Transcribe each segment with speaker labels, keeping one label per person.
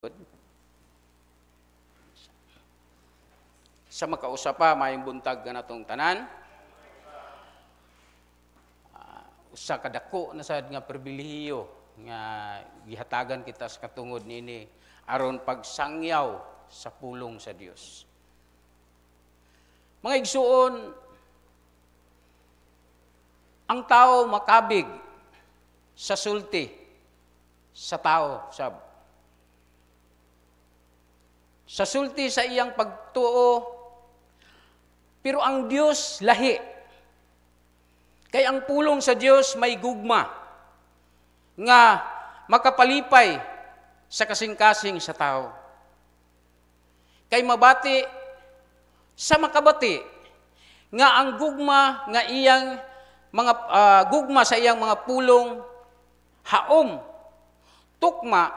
Speaker 1: Good. Sa makausa pa, maayong buntag kanatong tanan. Usa ka dako na sad nga pribilehiyo nga gihatagan kita sa katungod niini aron pagsangyaw sa pulong sa Dios. Mga igsuon, ang tao makabig sa sulti sa tao sa sulti sa iyang pagtuo, pero ang Dios lahi. Kay ang pulong sa Dios may gugma nga makapalipay sa kasing-kasing sa tao. Kay mabati sa makabati nga ang gugma nga iyang mga gugma sa iyang mga pulong haom, tukma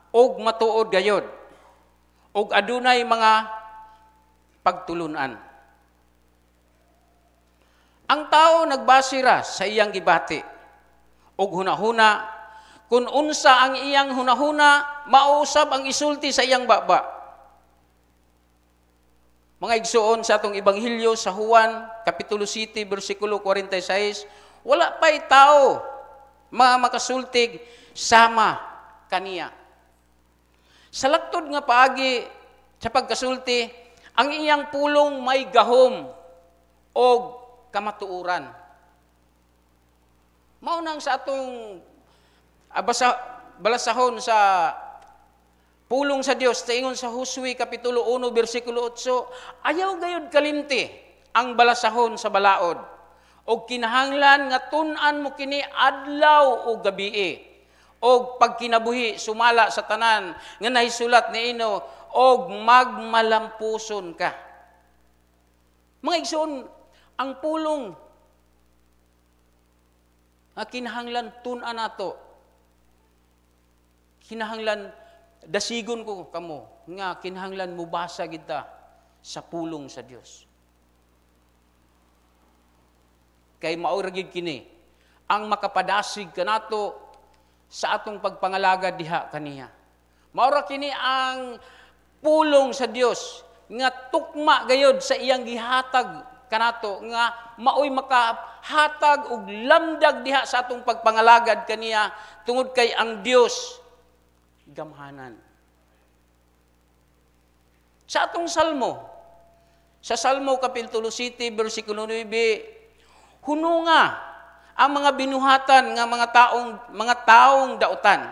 Speaker 1: og matuod gayod og adunay mga pagtulunan. Ang tao nagbasira sa iyang gibati og hunahuna. Kung unsa ang iyang hunahuna, mausab ang isulti sa iyang baba. Mga igsuon, sa atong ebanghelyo sa Juan kapitulo 7 bersikulo 46, wala pa'y tao mga makasultig sama kaniya. Sa laktod nga paagi sa pagkasulti, ang iyang pulong may gahom og kamatuoran. Mao nang sa atong balasahon sa pulong sa Dios, ingon sa Josue kapitulo 1 bersikulo 8, ayaw gayud kalimti ang balasahon sa balaod og kinahanglan nga tun-an mo kini adlaw o gabii og pagkinabuhi sumala sa tanan nga nahisulat niino og magmalampuson ka. Mga igsoon, ang pulong nga kinahanglan tun-an nato, kinahanglan dasigon ko kamo nga kinahanglan mubasa kita sa pulong sa Dios. Kay mao ra gyud kini ang makapadasig kanato sa atong pagpangalagad diha kaniya. Mao ra kini ang pulong sa Dios nga tukma gayod sa iyang gihatag kanato nga maoy makahatag og lamdag diha sa atong pagpangalagad kaniya, tungod kay ang Dios gamhanan. Sa atong Salmo, sa Salmo kapitulo 7 bersikulo 9, hununga ang mga binuhatan nga mga taong dautan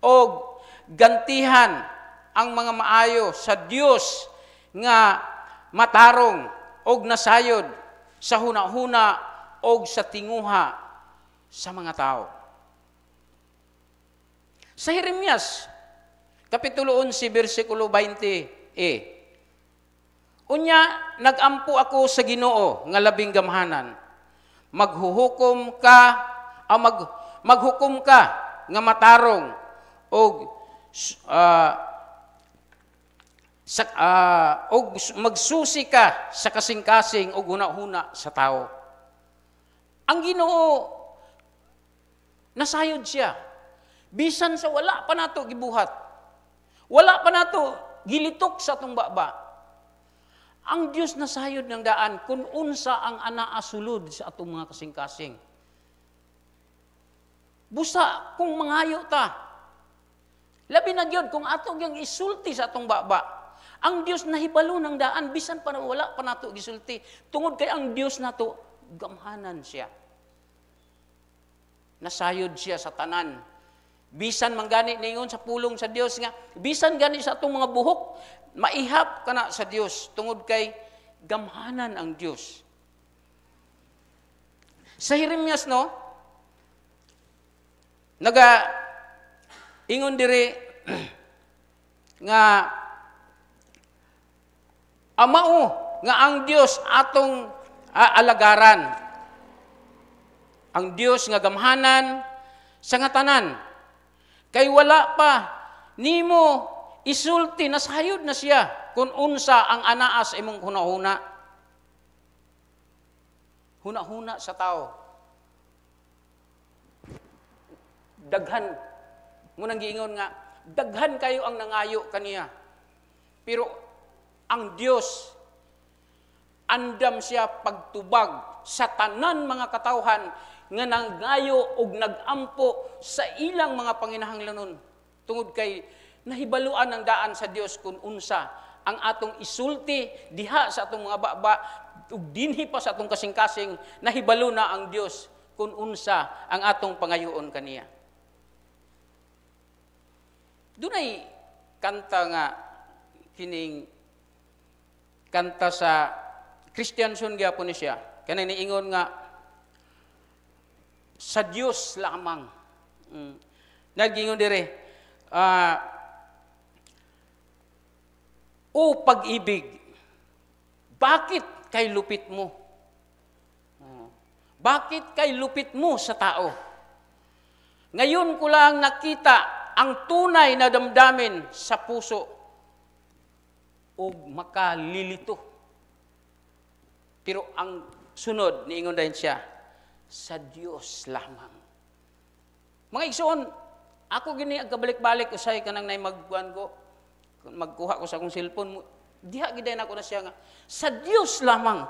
Speaker 1: og gantihan ang mga maayo sa Dios nga matarong og nasayod sa hunahuna og sa tinguha sa mga tao. Sa Jeremias kapitulo 11 bersikulo 20 unya nagampo ako sa Ginoo nga labing gamhanan, maghuhukom ka maghukom ka nga matarong og og magsusi ka sa kasing-kasing og hunahuna sa tao. Ang Ginoo nasayod siya bisan sa wala pa nato gibuhat, wala pa nato gilitok sa atong baba. Ang Dios nasayod ng daan kung unsa ang anaa sulod sa atong mga kasing-kasing. Busa kung mangayo ta, labi na gyud kung ato gyang isulti sa atong baba. Ang Dios nahibalo ng daan bisan pa wala pa nato gisulti, tungod kay ang Dios nato gamhanan siya. Nasayod siya sa tanan. Bisan man gani ningon sa pulong sa Dios nga bisan gani sa atong mga buhok maihap kana sa Dios, tungod kay gamhanan ang Dios. Sa Jeremias, no, naga ingon diri nga amao nga ang Dios atong alagaran, ang Dios nga gamhanan sa nga tanan, kay wala pa nimo isulti, nasayod na siya kung unsa ang anaa sa imong hunahuna. Hunahuna sa tao daghan mo nang giingon nga Daghan kayo ang nangayo kaniya. Pero ang Dios, andam siya pagtubag sa tanan mga katawhan nga nangayo og nagampo sa ilang mga panginahanglanon, tungod kay nahibaluan ang daan sa Dios kung unsa ang atong isulti diha sa atong mga baba ug dinhi pa sa atong kasing-kasing. Nahibalo na ang Dios kung unsa ang atong pangayoon kaniya. Dunay kanta nga kining kanta sa Christian son gyapon ni siya, kanang niingon nga "Sa Dios lamang." Nagingon dire, "O pag-ibig, bakit kay lupit mo? Bakit kay lupit mo sa tao? Ngayon ko lang nakita ang tunay na damdamin sa puso ug makalilito." Pero ang sunod, niingon din siya, "Sa Dios lamang." Mga igsoon, ako gini ang kabalik-balik usay kanang nay magkuan ko, magkuha ko sa akong cellphone, diha gid ako na siya nga "Sa Dios lamang."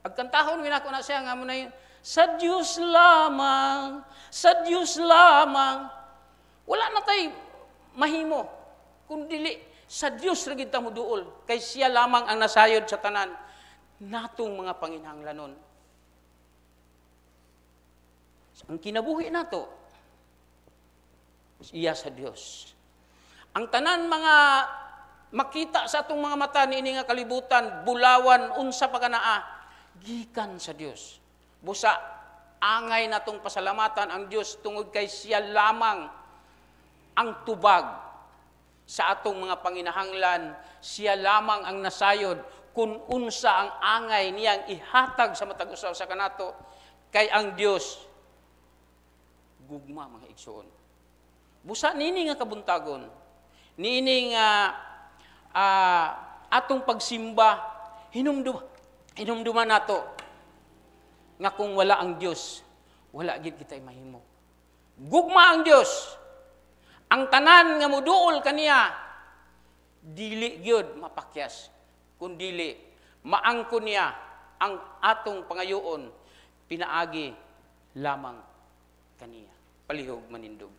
Speaker 1: Agkantahon gid ako na siya nga mo na "Sa Dios lamang, sa Dios lamang." Wala na tay mahimo kung dili sa Dios ra gid ta moduol, kay siya lamang ang nasayod sa tanan natong mga panginahanglanon. Ang kinabuhi nato iya sa Dios. Ang tanan mga makita sa atong mga mata niini nga kalibutan, bulawan, unsa pa kanaa, gikan sa Dios. Busa angay natong pasalamatan ang Dios tungod kay siya lamang ang tubag sa atong mga panginahanglan, siya lamang ang nasayod kung unsa ang angay niyang ihatag sa matag usa sa kanato, kay ang Dios gugma, mga igsoon. Busa nini nga kabuntagon, niini nga atong pagsimba, hinumduman nato nga kung wala ang Dios, wala gid kitay mahimo. Gugma ang Dios. Ang tanan nga muduol kaniya dili gyud mapakyas, kun dili maangkon niya ang atong pangayoon pinaagi lamang kaniya. Palihog manindog.